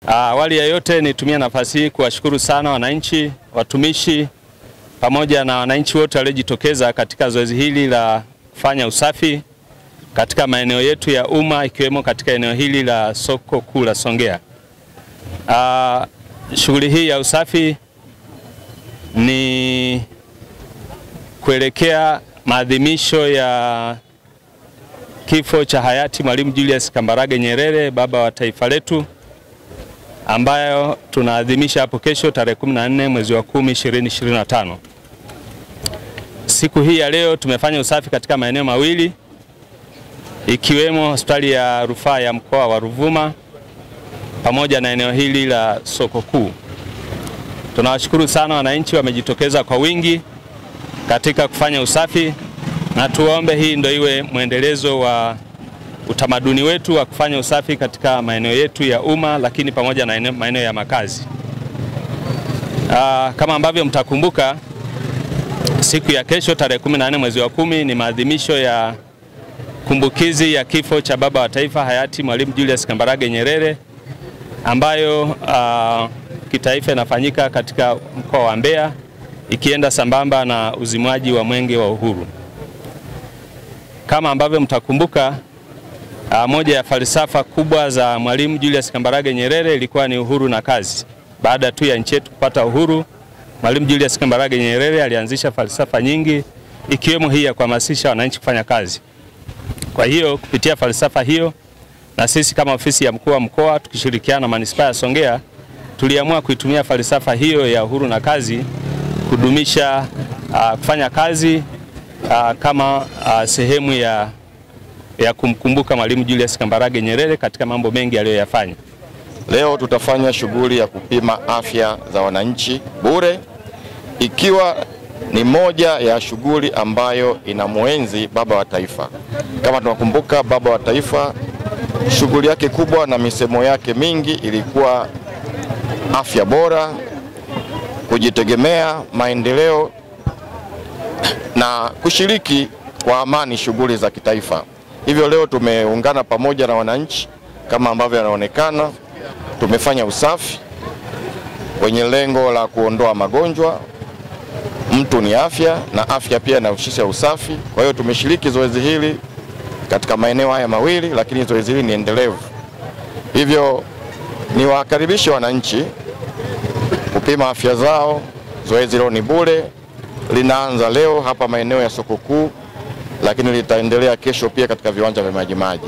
Awali ya yote nitumie nafasi hii kuwashukuru sana wananchi, watumishi pamoja na wananchi wote waliojitokeza katika zoezi hili la kufanya usafi katika maeneo yetu ya umma ikiwemo katika eneo hili la soko kuu la Songea. Shughuli hii ya usafi ni kuelekea maadhimisho ya kifo cha hayati Mwalimu Julius Kambarage Nyerere, baba wa taifa letu, ambayo tunaadhimisha hapo kesho tarehe 14 mwezi wa 10 2025. Siku hii ya leo tumefanya usafi katika maeneo mawili ikiwemo hospitali ya rufaa ya mkoa wa Ruvuma pamoja na eneo hili la soko kuu. Tunawashukuru sana wananchi, wamejitokeza kwa wingi katika kufanya usafi, na tuombe hii ndio iwe mwendelezo wa utamaduni wetu wa kufanya usafi katika maeneo yetu ya umma, lakini pamoja na maeneo ya makazi. Kama ambavyo mtakumbuka, siku ya kesho tarehe 14 mwezi wa 10 ni maadhimisho ya kumbukizi ya kifo cha baba wa taifa hayati Mwalimu Julius Kambarage Nyerere, ambayo kitaifa inafanyika katika mkoa wa Mbeya ikienda sambamba na uzimwaji wa mwenge wa uhuru. Kama ambavyo mtakumbuka, moja ya falsafa kubwa za Mwalimu Julius Kambarage Nyerere ilikuwa ni uhuru na kazi. Baada tu ya nchi yetu kupata uhuru, Mwalimu Julius Kambarage Nyerere alianzisha falsafa nyingi ikiwemo hii ya kuhamasisha wananchi kufanya kazi. Kwa hiyo kupitia falsafa hiyo, na sisi kama ofisi ya mkuu wa mkoa tukishirikiana na manispaa ya Songea tuliamua kuitumia falsafa hiyo ya uhuru na kazi kudumisha kufanya kazi kama sehemu ya kumkumbuka Mwalimu Julius Kambarage Nyerere katika mambo mengi aliyoyafanya. Leo tutafanya shughuli ya kupima afya za wananchi bure, ikiwa ni moja ya shughuli ambayo inamuenzi baba wa taifa. Kama tunakumbuka, baba wa taifa shughuli yake kubwa na misemo yake mingi ilikuwa afya bora, kujitegemea, maendeleo na kushiriki kwa amani shughuli za kitaifa. Hivyo leo tumeungana pamoja na wananchi kama ambavyo yanaonekana. Tumefanya usafi kwenye lengo la kuondoa magonjwa. Mtu ni afya na afya pia inahusisha usafi. Kwa hiyo tumeshiriki zoezi hili katika maeneo haya mawili, lakini zoezi hili ni endelevu. Hivyo niwakaribishe wananchi kupima afya zao. Zoezi leo ni bure, linaanza leo hapa maeneo ya soko kuu, lakini litaendelea kesho pia katika viwanja vya Majimaji.